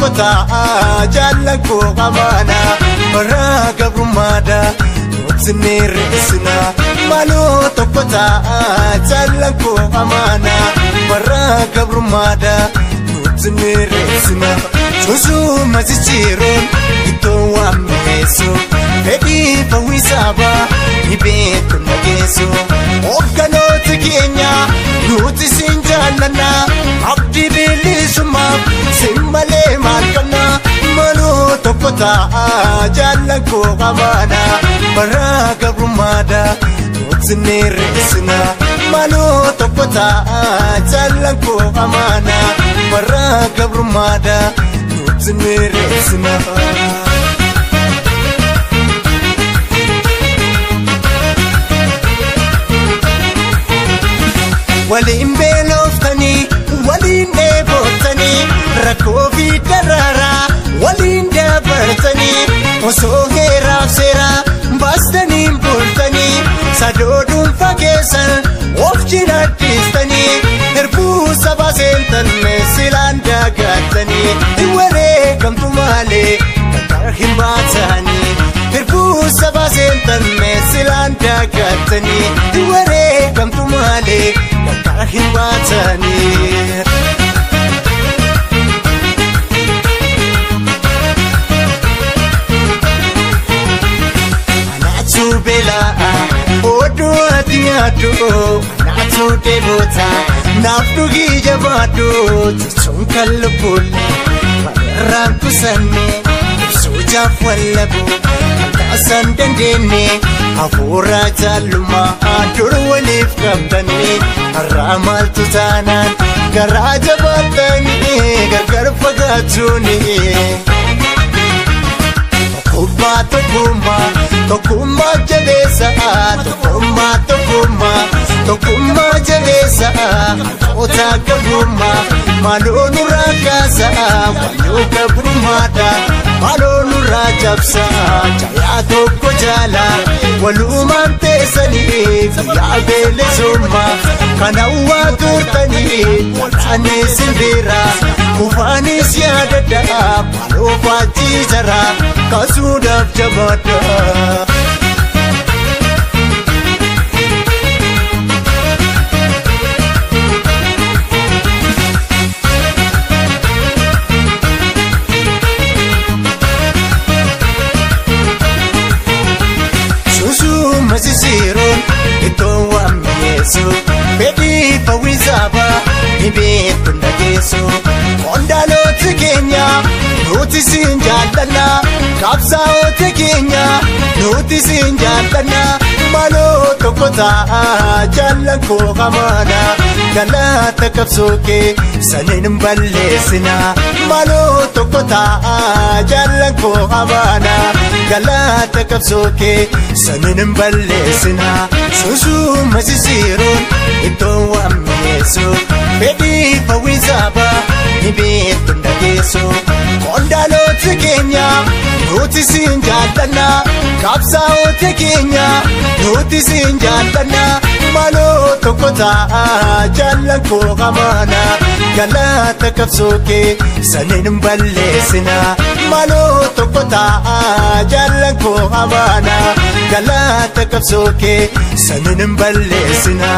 tokko ta'a jaallan koo amaana bara gabrummaadha nuti ni reessina. Maaloo tokko ta'a jaallan koo amaana bara gabrummaadha nuti ni reessina. Suusuma jijjiiruun ittoo waan mi'eessu fedhii fawwisaabaa ni beektu nageessu. Hoogganoota keenya nuti siin jaallanna abdii bilisummaaf siin malee maal qabna. Maaloo tokko ta'a jaallan koo amaana bara gabrummaadha nuti ni reessina. Maaloo tokko ta'a jaallan koo amaana bara gabrummaadha nuti ni reessina. Waliin beeloftanii waliin dheebotanii rakkoo fi daraaraa waliin dabartanii osoo heeraaf seeraa baastanii bultanii sadoo dhuunfaa keessan of jiraachistanii hirbuu sabaa seentan silaan dagattanii wareegamtu malee gargar hin baatanii hirbuu sabaa seentan silaan dagattanii wareegamtu malee gargar hin baatanii. Anaatu beelaa oduu ati nyaadhu anaatu deeboota naaf dhugii jabaadhu jechuun kan lubbuun walirraan kusanne ibsuu jaaf wallabu kan taasisan dandeenye hafuura jaallumaa dur waliif qabdanii har'aa maaltu taanaan garaa jabaatanii gargar fagaachuuni. Tokkummaa tokkummaa tokkummaa jabeessa tokkummaa tokkummaa tokkummaa jabeessa harkoota gabrummaa maaloo nurraa kaasa wayyoo gabrummaadha maaloo nurraa cabsa jaalaa tokko jaala walumaan teessanii biyyaa bilisummaa kana waa turtanii walaanee simbira kufaanis yaadadha maaloo faajiisara kaasuudhaaf jabaadha. Suusuma jijjiiruun ittoo waan mi'eessu fedhii fawwisaabaa ni beektu nageessu. Qondaalota keenya nuti siin jaallanna qabsaa'ota keenya nuti siin jaallanna maaloo tokko ta'a jaallan koo amaana galata qabsoo kee saniin balleessina. Maaloo tokko ta'a jaallan koo amaana galata qabsoo kee saniin balleessina. Suusuma jijjiiruun ittoo waan mi'eessu fedhii fawwisaabaa ni beektu nageessu. Qondaalota keenya nuti siin jaallanna qabsaa'ota keenya nuti siin jaallanna maaloo tokko ta'a jaallan koo amaana galata qabsoo kee saniin balleessina. Maaloo tokko ta'a jaallan koo amaana galata qabsoo kee saniin balleessina.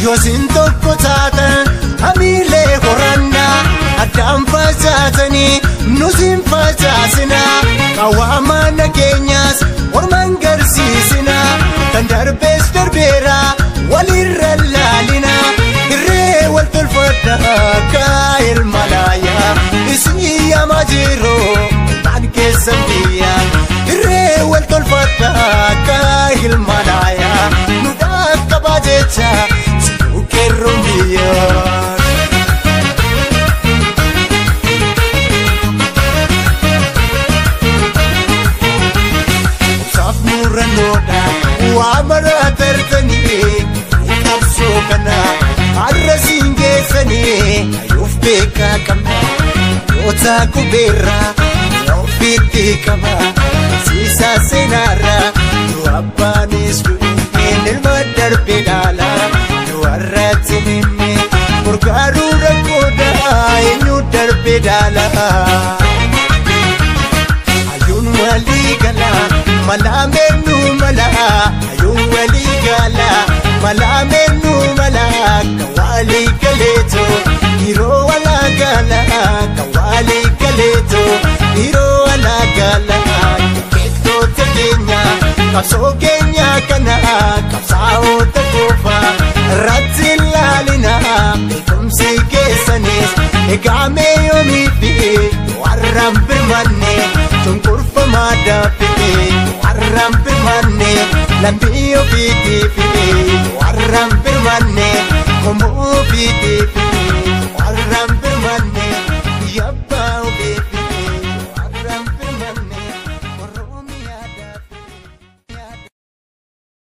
Yoosiin tokko taatan hamiilee horannaa addaan facaasanii nutiin facaasina qawwaama nageenyaas ormaan garsiisina kan darbees darbeera walirra laalina irree wal tolfadha akka ilma laayaa isin yaamaa jiru ilmaan keessan biyya irree wal tolfadha akka ilma laayaa nu dhaqqabaa jecha. Kerumbiya. Obsaaf murannoodha waa maraa tartanii qabsoo kana har'a siin geessanii hayyuuf beekaa qabna dhaloota qubeerraa mi'a ofiitti qaba barsiisaa seenaarraa nu abbaanis du'e. Ilma darbe dhaala du'arratti ninne gargaaruu rakkoodha eenyu darbe dhaala. Hayyuun walii gala malaa meennu mala, hayyuun walii gala malaa meennu mala, kan walii galeetu yeroo walaa gala, kan walii galeetu yeroo walaa gala. Beektoota keenya qabsoo keenya kana qabsaa'oota qofa irratti ilaalina, beekumsi keessanis eegamee yoomii fi warraan birmanne cunqurfamaa daabbee warraan birmanne lambii ofiitii fi warraan birmanne qomoo ofiitii fi.